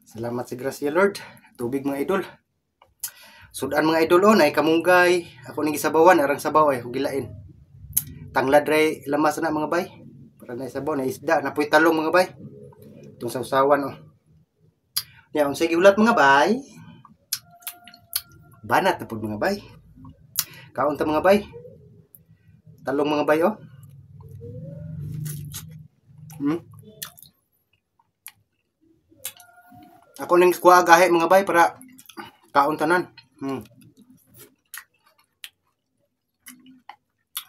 Salamat sa grasya, Lord. Tubig, mga idol. Sudan, mga idol, oh, nay kamunggay. Ako ning gisabawan, arang sabaw ay akong gilain. Tanglad ray lamas na, mga bay. Para na sabaw na isda, napoy talong, mga bay. Itong sausawan, oh. Ya, unsay gihulat, mga bay? Banat na pud, mga bay. Kaon ta, mga bay. Talong, mga bay, oh. Ako ning kuha gahi, mga bay, para kaon tanan.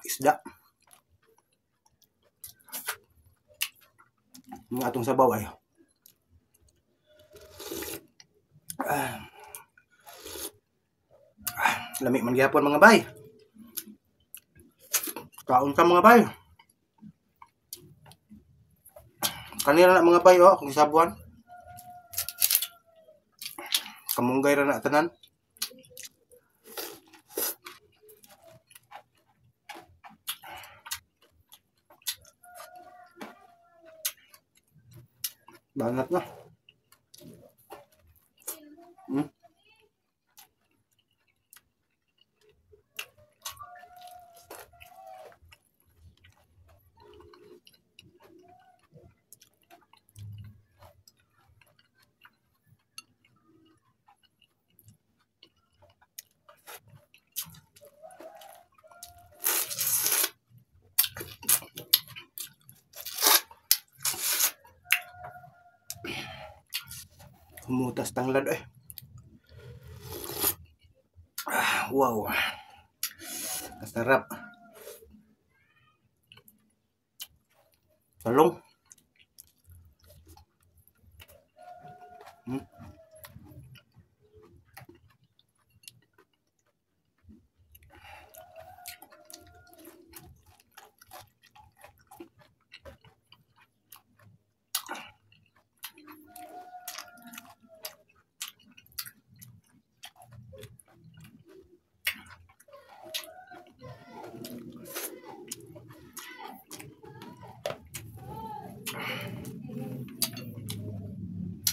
Isda. Mga atong sabaw ay. Lami man gyapon, mga bay. Kaon ka, mga bay. Kanira na, mga bay, oh, kung gisabuan. Kamunggay ra na tanan. Banat na. Humutas tanglad eh. Wow. Kasarap. Talong.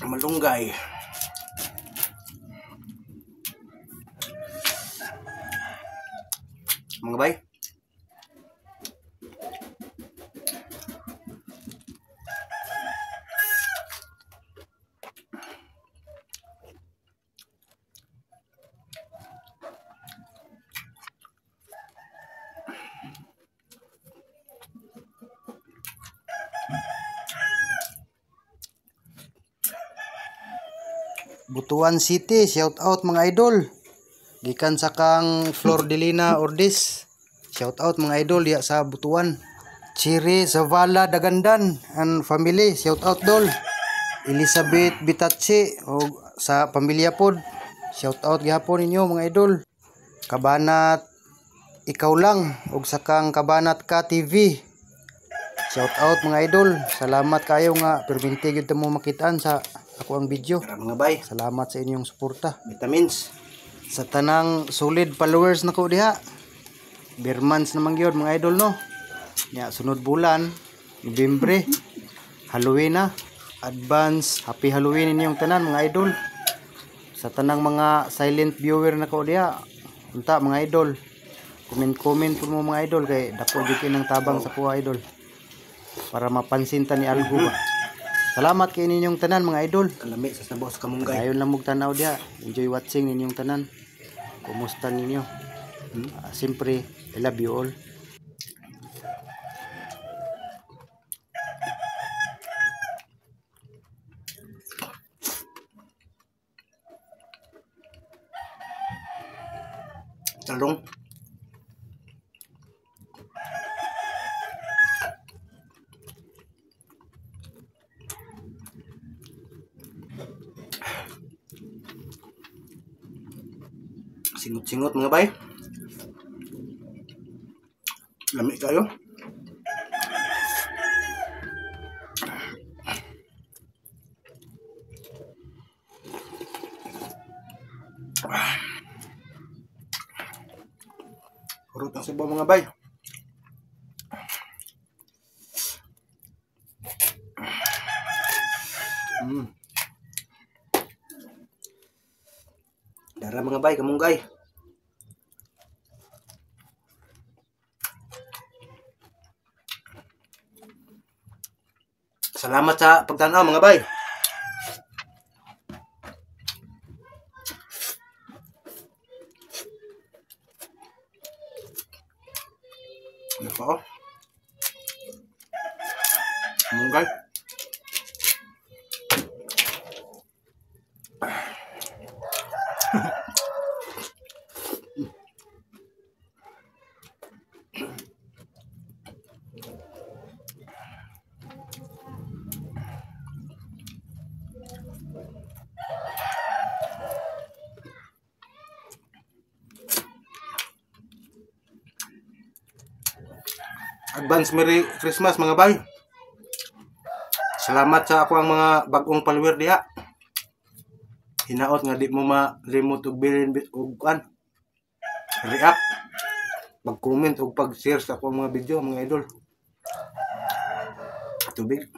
Malunggay. Mga bay. Butuan City, shout out, mga idol. Gikan sa kang Flor de Lina Ordis. Shout out, mga idol, diya sa Butuan. Chiri Zavala Dagandan and family, shout out, dol. Elizabeth Bitachi o sa pamilya pod. Shout out gihapon ninyo, mga idol. Kabanat ikaw lang og sa kang Kabanat Ka TV. Shout out, mga idol. Salamat kayo nga perminti gyud mo makitaan sa ako ang video. Tara, mga bay. Salamat sa inyong suporta. Vitamins. Sa tanang solid followers nako diha. Bare months naman gyud, mga idol, no. Nya sunod bulan, Nobyembre, Halloween na. Advance happy Halloween inyong tanan, mga idol. Sa tanang mga silent viewer nako diha. Unta, mga idol. Comment-comment po mo, mga idol, kay dako jud kay ng tabang sa kuha, idol. Para mapansin ta ni Algo ba. Salamat kay ninyong tanan, mga idol. Kalami sa sabaw sa kamunggay. Ayon lang mog tanaw diha. Enjoy watching ninyong tanan. Kumusta ninyo? Siyempre, I love you all. Talong. Singot-singot, mga bay. Lami kayo. Urot ang sabaw, mga bay. Dara mga bay, kamunggay. Salamat sa pagtanaw mga bay. Ano pa oh? Kamunggay. Advance Merry Christmas mga bay. Salamat sa ako ang mga bagong follower diha. Hinaot nga di mo malimot og bilin og kuan. React, pag-comment og pag-share sa akong mga video mga idol. Tubig.